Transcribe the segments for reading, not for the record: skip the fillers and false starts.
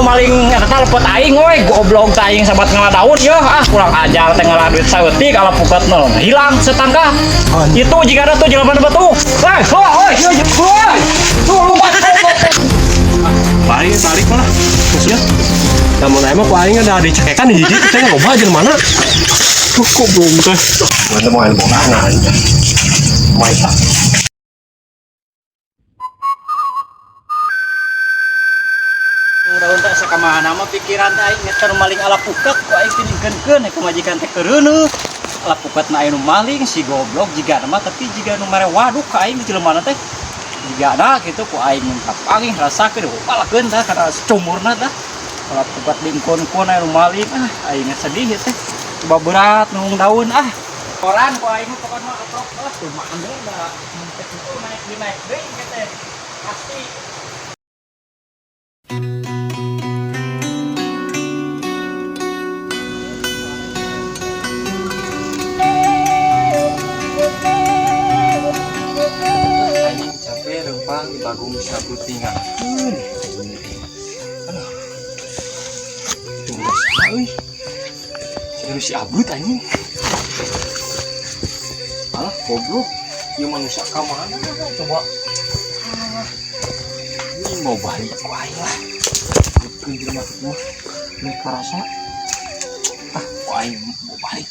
maling eta teh lepet aing we, goblok teh aing sabat ngala daun yeuh ah kurang ajar teh ngala duit saeutik alpukat nu hilang setangkah. Itu jika ada tuh jelema batu. Hei, hoi, hoi, hoi. Tuh lompat. Balik balik malah. Ya. Namun aya mah ku aing ada dicekekan hiji teh loba jelema mana. Tuh kok belum teh. Mana mau boga aing. Mai tak. Daun teh sakamana mah pikiran teh aing ngeter maling alpukat ku aing tiningkeun ku majikan teh keureuneuh. Alpukat na aya nu maling si goblok jigana mah tapi jiga nu mere waduk ka aing di jelema teh. Jigana kitu ku aing mun kapangih rasakeun palakeun tah kana cumurna tah. Alpukat dingkon-kon aya nu maling ah aing sedih ieu teh. Coba berat nung daun ah. Koran ku aing mah pokona aprok lah kumaha deui da naik di naik deui teh. Pasti. Anjing capek lempang di Bagong sabut tinggalkeun. Aduh. Tunggu euy. Siga si abut anjing. Alah goblok. Ieu manusia ka mana coba. Ini mau balik ku aing lah. Keun jelema kitu mah. Ini karasa. Ah, ku aing mau balik.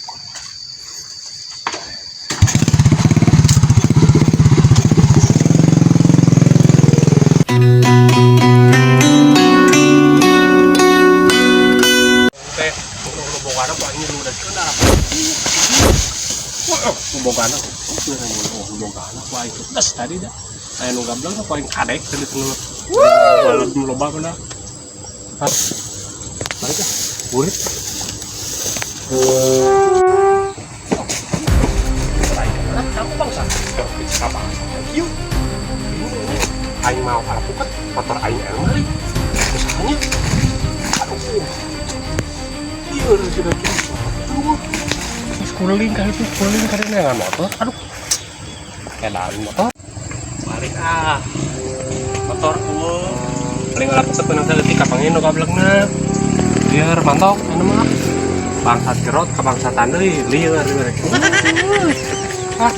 Teh, nu bogana ku aing nu udah kena. Wah, nu bogana. Nu bogana ku aing des tadi dah. Aya nu gableng ku aing kadek tadi teu. Wah, nu loba bener. Balik ah. Burit. Aku bangsa. Apa? Yuk. Aing mau alpukat, motor aing aya maling. Usahanya. Aduh. Iya, sudah aduh. Kuling kali itu, kuling kali dengan motor. Aduh. Edan motor. Balik ah. Motor kulo. Paling alpukat menang saeutik kapangin nu gablengna. Lieur mantok anu mah. Bangsat gerot ka bangsatan deui, lieur lieur. Ah.